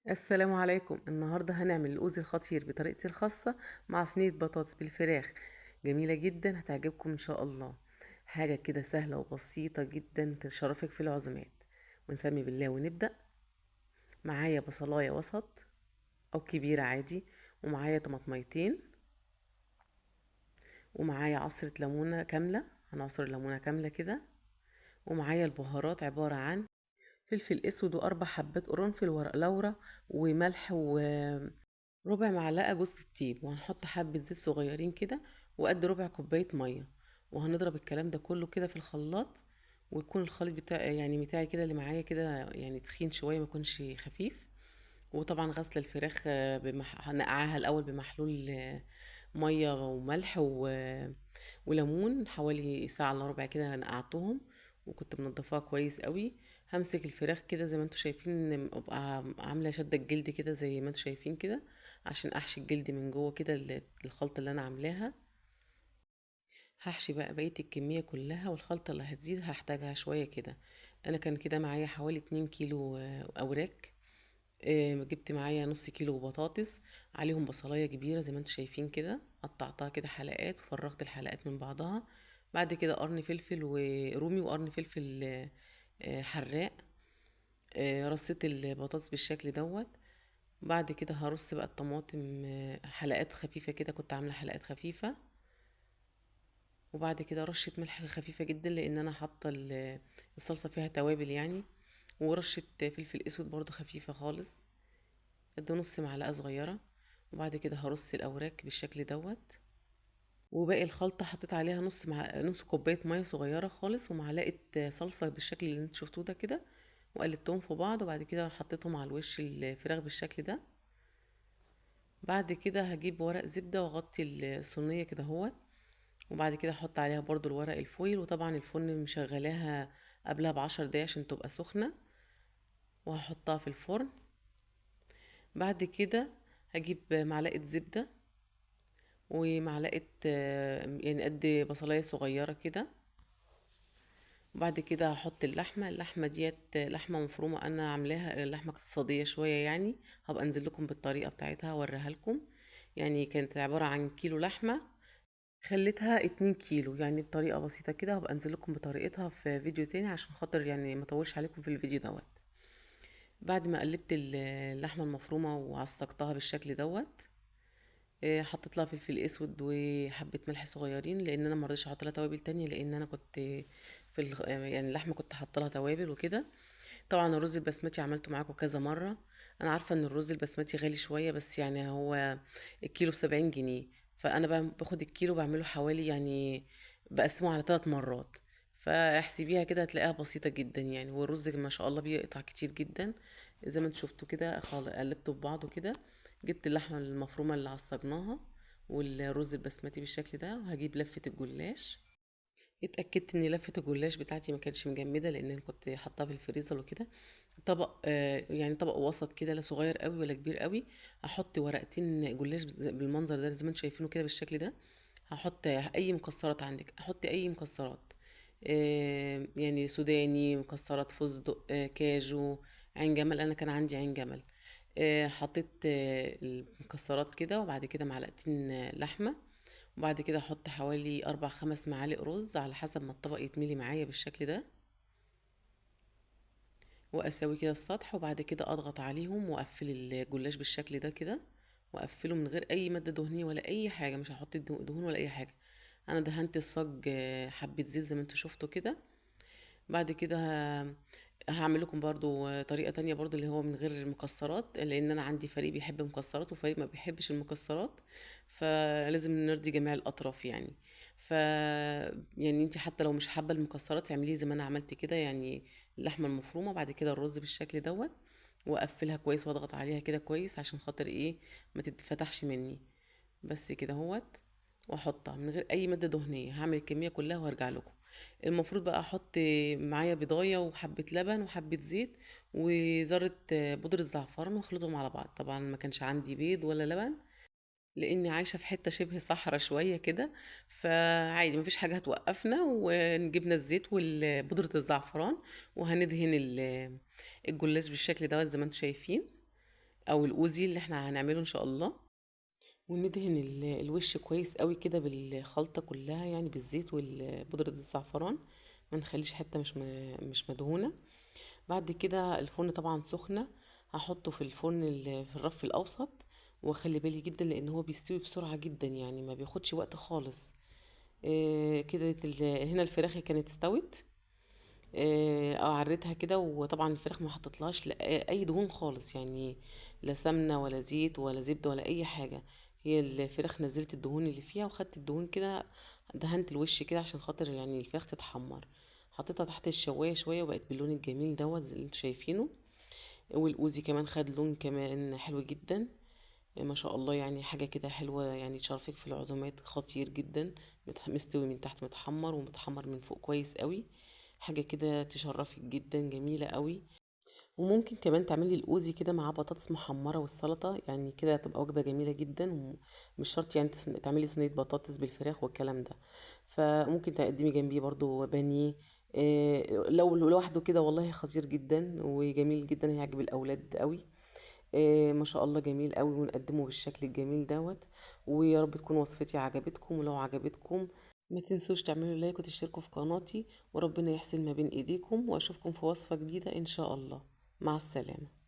السلام عليكم. النهاردة هنعمل الأوزي الخطير بطريقتي الخاصة مع صينية بطاطس بالفراخ جميلة جدا، هتعجبكم إن شاء الله. حاجة كده سهلة وبسيطة جدا تشرفك في العزومات. ونسمي بالله ونبدأ. معايا بصلاية وسط أو كبيرة عادي، ومعايا طماطميتين، ومعايا عصرة ليمونة كاملة، هنعصر ليمونة كاملة كده، ومعايا البهارات عبارة عن فلفل اسود واربع حبات قرنفل ورق لورا وملح وربع معلقه جوز الطيب، وهنحط حبه زيت صغيرين كده وقد ربع كوباية مية، وهنضرب الكلام ده كله كده في الخلاط، ويكون الخليط بتاع يعني بتاعي كده اللي معايا كده يعني تخين شوية، ما يكونش خفيف. وطبعا غسل الفراخ هنقعها الاول بمحلول مية وملح وليمون حوالي ساعة الا ربع كده نقعتهم، وكنت منضفاها كويس قوي. همسك الفراخ كده زي ما انتوا شايفين، ابقى عامله شده الجلد كده زي ما انتوا شايفين كده، عشان احشي الجلد من جوه كده الخلطة اللي انا عاملاها. هحشي بقى بقية الكمية كلها، والخلطه اللي هتزيد هحتاجها شوية كده. انا كان كده معايا حوالي 2 كيلو اوراق، جبت معايا نص كيلو بطاطس، عليهم بصلايه كبيرة زي ما انتوا شايفين كده، قطعتها كده حلقات وفرغت الحلقات من بعضها. بعد كده قرن فلفل ورومي وقرن فلفل حراق. رصيت البطاطس بالشكل دوت. بعد كده هرص بقى الطماطم حلقات خفيفة كده، كنت عامله حلقات خفيفة. وبعد كده رشه ملح خفيفة جدا، لان انا حاطه الصلصه فيها توابل يعني، ورشه فلفل اسود برضو خفيفة خالص، قد نص معلقه صغيرة. وبعد كده هرص الاوراق بالشكل دوت. وباقي الخلطة حطيت عليها نص كوباية مية صغيرة خالص، ومعلقة صلصه بالشكل اللي انتوا شفتوه ده كده، وقلبتهم في بعض. وبعد كده حطيتهم على الوش الفراخ بالشكل ده. بعد كده هجيب ورق زبدة واغطي الصينية كده اهوت، وبعد كده احط عليها برضو الورق الفويل. وطبعا الفرن مشغلاها قبلها ب10 دقايق عشان تبقى سخنة، وهحطها في الفرن. بعد كده هجيب معلقه زبدة ومعلقة يعني قد بصلايه صغيرة كده. وبعد كده هحط اللحمة. اللحمة ديت لحمه مفرومه، انا عاملاها لحمه اقتصادية شوية يعني، هبقى انزل لكم بالطريقة بتاعتها واوريها لكم. يعني كانت عبارة عن كيلو لحمه خليتها 2 كيلو يعني بطريقة بسيطة كده، هبقى انزل لكم بطريقتها في فيديو تاني عشان خاطر يعني ما اطولش عليكم في الفيديو دوت. بعد ما قلبت اللحمة المفرومه وعصقتها بالشكل دوت، حطيت لها فلفل اسود وحبه ملح صغيرين، لان انا ما رضيتش احط لها توابل تانية، لان انا كنت في يعني اللحمة كنت حاطه لها توابل وكده. طبعا الرز البسمتي عملته معاكم كذا مرة، انا عارفه ان الرز البسمتي غالي شوية، بس يعني هو الكيلو ب70 جنيه، فانا باخد الكيلو بعمله حوالي يعني بقسمة على 3 مرات، فاحسبيها كده هتلاقيها بسيطة جدا يعني. والرز ما شاء الله بيقطع كتير جدا زي ما انتوا شفتوا كده، خالص قلبته ببعضه كده. جبت اللحمة المفرومه اللي عصجناها والرز البسمتي بالشكل ده، وهجيب لفه الجلاش. اتاكدت ان لفه الجلاش بتاعتي ما كانتش مجمده، لان انا كنت حاطاها في الفريزر وكده. طبق يعني طبق وسط كده، لا صغير قوي ولا كبير قوي. هحط ورقتين جلاش بالمنظر ده زي ما انتم شايفينه كده بالشكل ده. هحط اي مكسرات عندك، احط اي مكسرات، يعني سوداني، مكسرات، فستق، كاجو، عين جمل. انا كان عندي عين جمل. حطيت المكسرات كده، وبعد كده معلقتين لحمه، وبعد كده احط حوالي 4-5 معالق رز على حسب ما الطبق يتملي معايا بالشكل ده، واسوي كده السطح. وبعد كده اضغط عليهم واقفل الجلاش بالشكل ده كده، واقفله من غير اي مادة دهنية ولا اي حاجة، مش هحط دهون ولا اي حاجة. انا دهنت الصاج حبه زيت زي ما انتوا شفتوا كده. بعد كده هعمل لكم برضو طريقة تانية برضو اللي هو من غير المكسرات، لان انا عندي فريق بيحب مكسرات وفريق ما بيحبش المكسرات، فلازم نرضي جميع الاطراف يعني. يعني انت حتى لو مش حابة المكسرات اعمليه زي ما انا عملت كده، يعني اللحمة المفرومة بعد كده الرز بالشكل دوت، واقفلها كويس واضغط عليها كده كويس عشان خاطر ايه ما تتفتحش مني، بس كده اهوت. واحطها من غير اي مادة دهنية. هعمل الكمية كلها وهرجع لكم. المفروض بقى احط معايا بيضايه وحبه لبن وحبه زيت وذره بودره زعفران واخلطهم على بعض. طبعا ما كانش عندي بيض ولا لبن، لاني عايشه في حتة شبه صحراء شوية كده، فعادي مفيش حاجة هتوقفنا. ونجيبنا الزيت وبودره الزعفران وهندهن الجلاش بالشكل دوت زي ما انتم شايفين. او الاوزي اللي احنا هنعمله ان شاء الله. وندهن الوش كويس قوي كده بالخلطة كلها، يعني بالزيت وبودرة الزعفران، ما نخليش حتة مش مدهونة. بعد كده الفرن طبعا سخنة، هحطه في الفرن في الرف الاوسط، واخلي بالي جدا لان هو بيستوي بسرعة جدا، يعني ما بياخدش وقت خالص. كده هنا الفراخ كانت استوت، عريتها كده. وطبعا الفراخ ما حطيتلهاش اي دهون خالص، يعني لا سمنه ولا زيت ولا زبدة ولا اي حاجة، هي الفراخ نزلت الدهون اللي فيها، وخدت الدهون كده دهنت الوش كده عشان خاطر يعني الفراخ تتحمر. حطيتها تحت الشوايه شوية وبقت باللون الجميل دوت اللي انتوا شايفينه. والاوزي كمان خد لون كمان حلو جدا ما شاء الله، يعني حاجة كده حلوة، يعني تشرفك في العزومات، خطير جدا، مستوي من تحت متحمر ومتحمر من فوق كويس قوي، حاجة كده تشرفك جدا، جميلة قوي. وممكن كمان تعملي الاوزي كده مع بطاطس محمرة والسلطة، يعني كده هتبقى وجبة جميلة جدا، ومش شرط يعني تعملي صينية بطاطس بالفراخ والكلام ده. فممكن تقدمي جنبيه برضو بانيه، لو لوحده كده والله خطير جدا وجميل جدا، هيعجب الاولاد قوي. ما شاء الله جميل قوي، ونقدمه بالشكل الجميل دوت. ويا رب تكون وصفتي عجبتكم، ولو عجبتكم ما تنسوش تعملوا لايك وتشتركوا في قناتي، وربنا يحسن ما بين ايديكم، واشوفكم في وصفة جديدة ان شاء الله. مع السلامة.